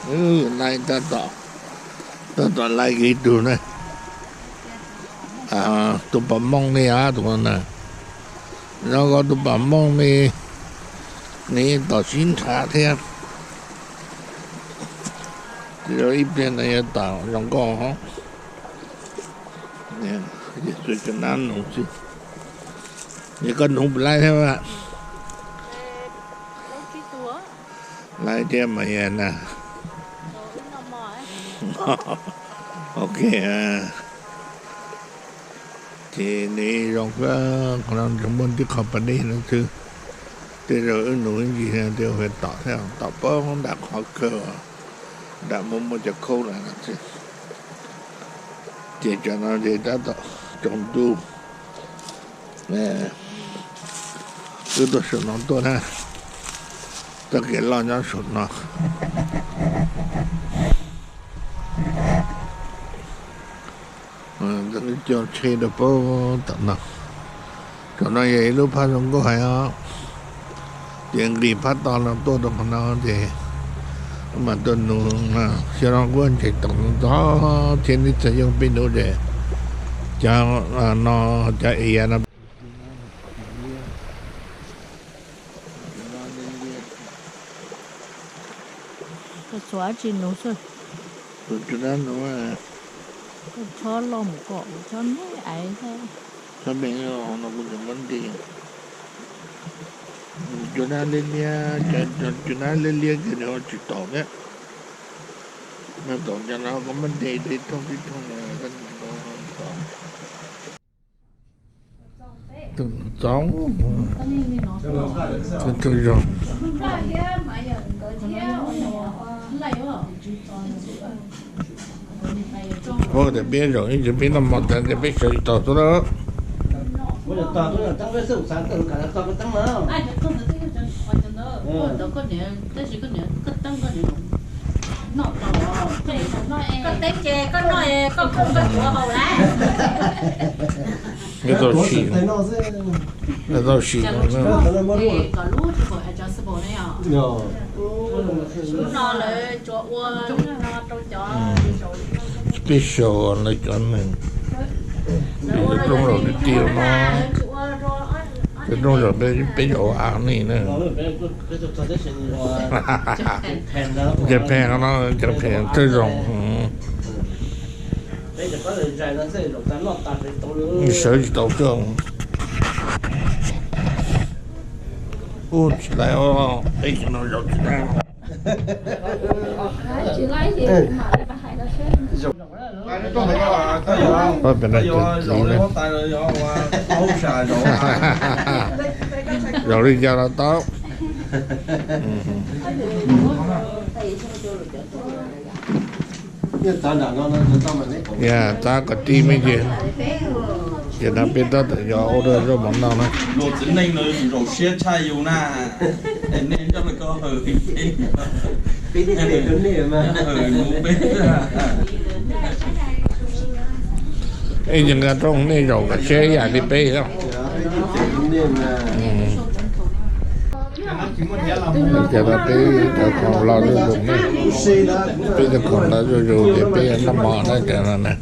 Lais tab tom, tab tom lais kiag ib tug na. Tus pom mooj li os tus na. Zoo nkaus tus pom mooj li, nws tom sib nrhav thiab. Ib pliag no yuav tom zoo nkauj. Yog nab nus xwb. Yog koj nus puas lais thiab? Lais thiab mas yog na. Ok. Ces nws zoo kawg, qhov no tsuas muaj tib qho pas dej no xwb. Tej zaum wb nus ib ntsis tej ua tom thiab, tom pab nram qhov kawg, nram muaj muaj cov khaub lawm no xwb. Ces cov no ces tab tom tsaus ntuj. Wb tuaj saum no tuaj na, txoj kev loj nyob saum no. Coj tsheb rau pab tom no. Saum no yog ib lub phab zoo nkauj heev os. Ces nqis phab to no tuaj rau qhov no ces mam tuaj nus. Xyov no kuj ntshe toom ntxov thiab, neb txhua yoog peb nus ces cov no, cov es yav no. Koj txhua tsis nus xwb. Koj txhob loj mus kom koj chob me aiv thiab. Chob me no kuv tseem muab nti. Cov nab liab liab, cov nab liab liab kiag nws ho tsis tom thiab. Nws tom cov no koj muab nti tib thooj tib thooj. Txoov, txoov zog. Ua tias peb zaum ib ntsis peb noj mov tag ces peb sawv tsis tau xwb lawm. Tau sim, tau sim. Peb sau lawv cov neeg, rooj zaum tiaj tiaj no, cov rooj zaum peb zaum av ni na. Cov pheej no, cov pheej thawj zaug. Sawv tsis tau xwb. Ub, tsis laiv os, peb cov no zaum tsis tau. Peb pem no zaum tsis tau. Zaum li cas los tau. Yog txav kom tij me ntsis, ces no peb tab tom yuav ua dua zaub mov noj na. Luag txiv neej no zaum siab tshaj yus na. Nej nco koj hawm, hawm nus peb. Ej, ces nqa rooj nej zaum kom siab ib yam li peb. Ces peb cov khoom los zuj zus, peb cov khoom los zuj zus ces peb noj mov na cov no na.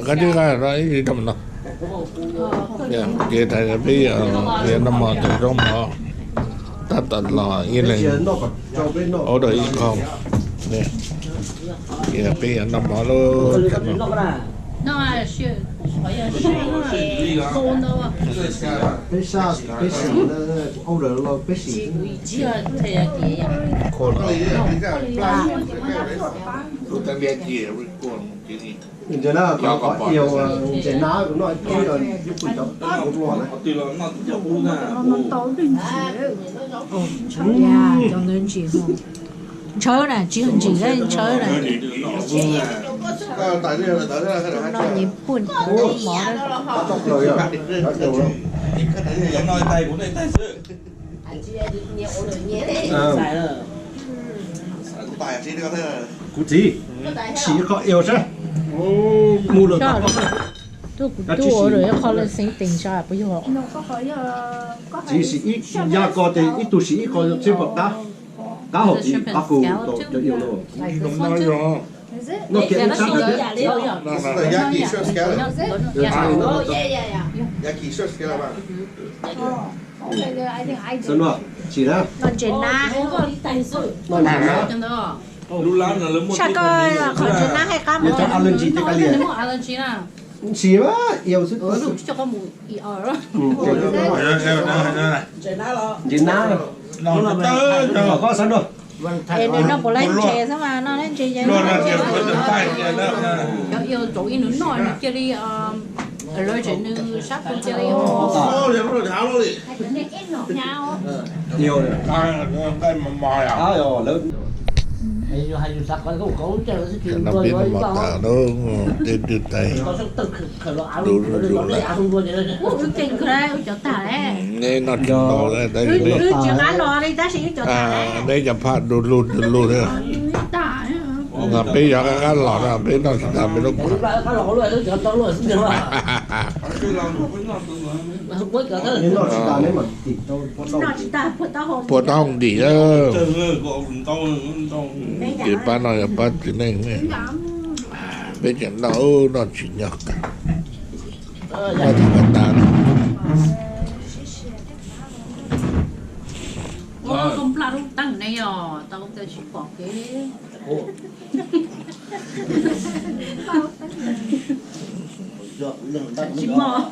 Koj tib nqa ib tsis tau no. Ces tas peb yuav noj mov ces zaub mov tab tom los ib leeg ua dua ib qho. Ces peb yuav noj mov lawm. Cov ntawd ntsim, ntshaw na, tsis yog ntsim, ntshaw na. Noj nyias puj mov. Kuv txiv, sim qhov eo seb mus lawm tau. Tus kuv tuaj ua rau ib qho leej xeeb teem tsa puas yog? Tsis siv ib yam ko ces ib tug siv ib qho txhiab pom qab, qab hauv tib qab kus tau cov yau no. No kiag ib txhab thiab. Xav nua, tsis na. Ntses nab. Ntses nab. Saj ko qhov ntses nab hais qab mus. Cov allergy ces kav liam. Ntsis mas yau xwb. Ntses nab. Koj xav nua. Es nws noj puas laib ntses xwb mas noj laib ntses ces cov yau tsaus ib nws noj nws cia li, lawv tseem nws sab tus cia li. Nqaij mos mos yom. Lawv no peb no mos tas lawm, tej twg tais. Du lug lug lawm. Neb noj tsis tau, neb cov phaj du lug du lug thiab. Peb yog qab qab los no peb noj tsis tas peb lub. Puag taub hau ntim. Ces pab no yog pab txiv neej ne. Peb tseem noj, noj tsis nyob. Noj tsis tas no. Koj nplaj lub teeb ne yog tau tsis pom kev. Tsis mos.